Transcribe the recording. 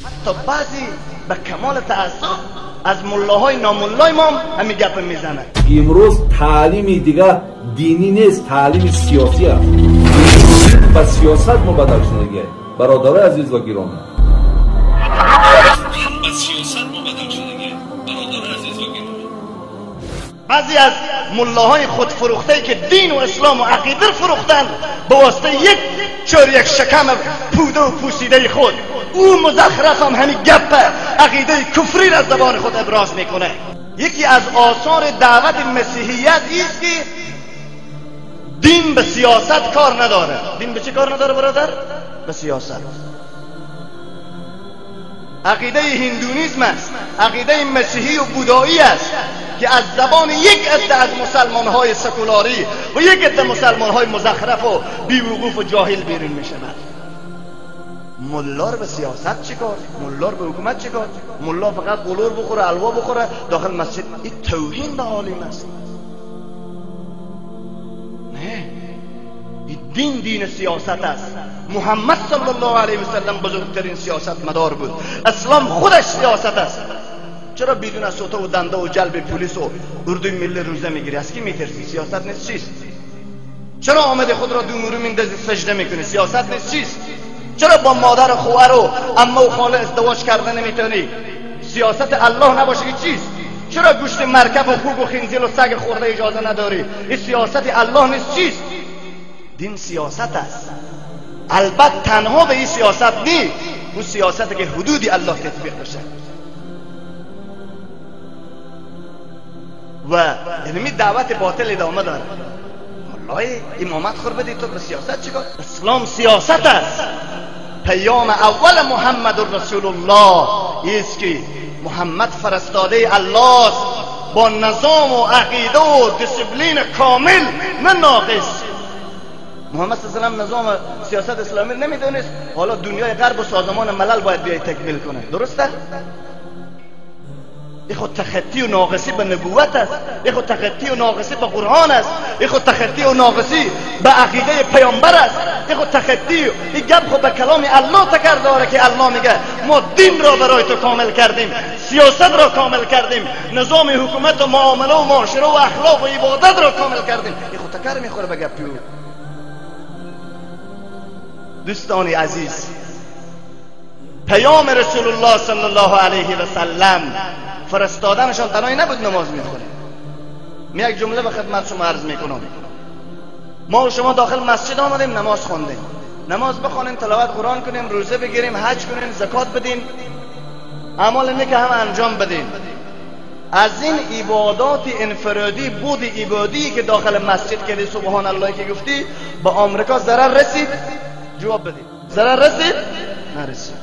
حتی بعضی به کمال تعصب از ملاهای ناملای ما همین گپ میزنه. امروز تعلیم دیگر دینی نیست، تعلیم سیاسی است. به سیاست مبدل شده. برادرای عزیز و گرامی، به سیاست مبدل شده. برادرای عزیز و گرامی، بعضی از ملاهای خودفروخته که دین و اسلام و عقیده فروختن به واسطه یک چور یک شکم پوده و پوسیده خود، او مزخرف هم همین گپ عقیده کفری را از زبان خود ابراز میکنه. یکی از آثار دعوت مسیحیت ایست که دین به سیاست کار نداره. دین به چه کار نداره برادر؟ به سیاست. عقیده هندونیزم است، عقیده مسیحی و بودایی است که از زبان یک عده از مسلمانهای سکولاری و یک عده مسلمانهای مزخرف و بیوقوف و جاهل بیرون می شود. ملا به سیاست چیکار؟ ملا به حکومت چیکار؟ ملا فقط قلور بخوره، الوا بخوره داخل مسجد. این توهین به عالم است. نه، این دین دین سیاست است. محمد صلی الله علیه و سلم بزرگترین سیاست مدار بود. اسلام خودش سیاست است. چرا بدون از سوته و دنده و جلب پلیس و اردوی ملی روزه میگیری؟ از کی میترسی؟ سیاست نیست چیست؟ چرا آمده خود را دومورو میندازی سجده میکنی؟ سیاست نیست چیست؟ چرا با مادر و خواهر و عمه و خاله ازدواج کرده نمیتونی؟ سیاست الله نباشه که چیست؟ چرا گوشت مرکب و خوک و خنزیر و سگ خورده اجازه نداری؟ این سیاست الله نیست چیست؟ دین سیاست است. البته تنها به این سیاست نیست، اون سیاستی که حدودی الله تطبیق بشه. و علمی دعوت باطل ادامه داره. ملای امامت خور بدی تو به سیاست چیکار؟ اسلام سیاست است. پیام اول محمد رسول الله است که محمد فرستاده الله است با نظام و عقیده و دیسپلین کامل، نه ناقص. محمد صلی الله علیه و نظام سیاست اسلامی نمیدونست، حالا دنیای غرب و سازمان ملل باید بیای تکمیل کنه. درسته؟ این خود تخطی و ناقصی به نبوت است، این خود تخطی و ناقصی به قرآن است، این خود تخطی و ناقصی به عقیده پیامبر است، این خود تخطی، این گپ خود به کلام الله تکر داره که الله میگه ما دین را برای تو کامل کردیم، سیاست را کامل کردیم، نظام حکومت و معامله و معاشره و اخلاق و عبادت را کامل کردیم. این خود تکر میخوره به گپ او. دوستان عزیز، پیام رسول الله صلی الله علیه و سلم فرستادنشان تنهایی نبود نماز میخونه. می یک جمله به خدمت شما عرض میکنم. ما و شما داخل مسجد آمدیم، نماز خواندیم، نماز بخوانیم، تلاوت قرآن کنیم، روزه بگیریم، حج کنیم، زکات بدیم، اعمال نیک هم انجام بدیم. از این عبادات انفرادی بود عبادی که داخل مسجد کردی، سبحان الله که گفتی، با آمریکا ضرر رسید؟ جواب بدید، ضرر رسید؟ نرسید.